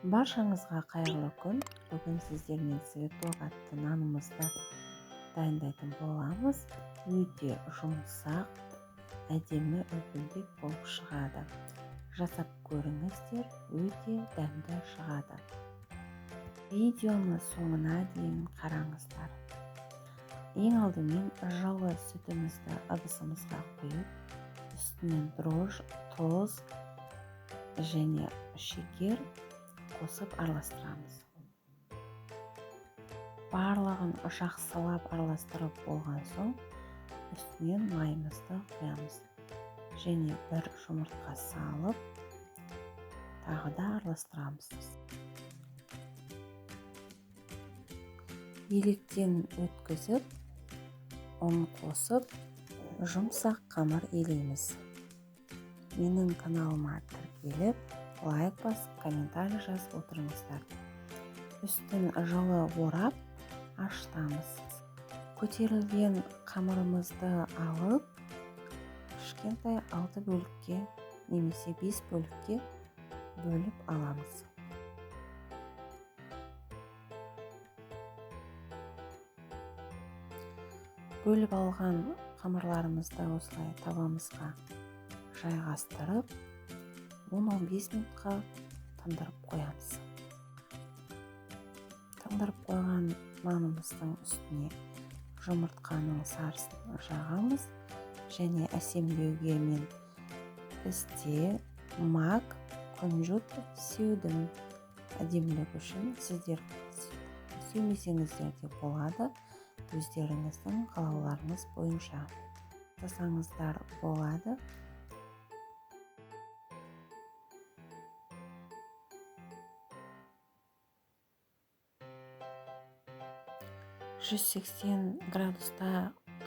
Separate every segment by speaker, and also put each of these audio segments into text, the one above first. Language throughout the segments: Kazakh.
Speaker 1: Баршаңызға қайырлы күн. Бүгін сіздермен цветок атты нанымызды дайындайтын боламыз. Өте жұмсақ, әдемі үлпілдек болып шығады. Жасап көріңіздер, өте дәмді шығады. Видеоны соңына дейін қараңыздар. Ең алдымен жылы сүтімізді ыдысымызға құйып, үстінен дрожж, тұз және шекер қосып араластырамыз. Барлығын жақсылап араластырып болған соң үстінен майымызды құямыз және бір жұмыртқа салып тағы да араластырамыз. Електен өткізіп, ұн қосып, жұмсақ қамыр елейміз. Менің каналыма тіркеліп, лайк басып, комментарий жазып отырыңыздар. Үстін жылы орап, аштамыз. Көтерілген қамырымызды алып, кішкентай 6 бөлікке немесе 5 бөлікке бөліп аламыз. Бөліп алған қамырларымызды осылай табамызға жайғастырып, 10-15 минутқа тындырып қоямыз. Тындырып қойған нанымыздың үстіне жұмыртқаның сарысын жағамыз және әсемдеуге мен пісте, мак, күнжіт сеудім. Әдемілік үшін сіздер сеумесеңіздер де болады, өздеріңіздің қалауларыңыз бойынша жасаңыздар болады. 180 градуста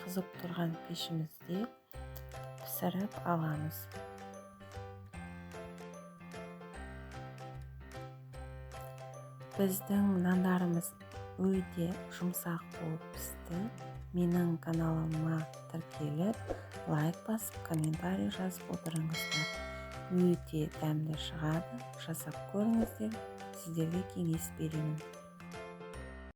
Speaker 1: қызып тұрған пешімізде пісіріп аламыз. Біздің нандарымыз өте жұмсақ болып пісті. Менің каналыма тіркеліп, лайк басып, комментарий жазып отырыңыздар. Өте дәмді шығады. Жасап көріңіздер. Сіздерге кеңес беремін.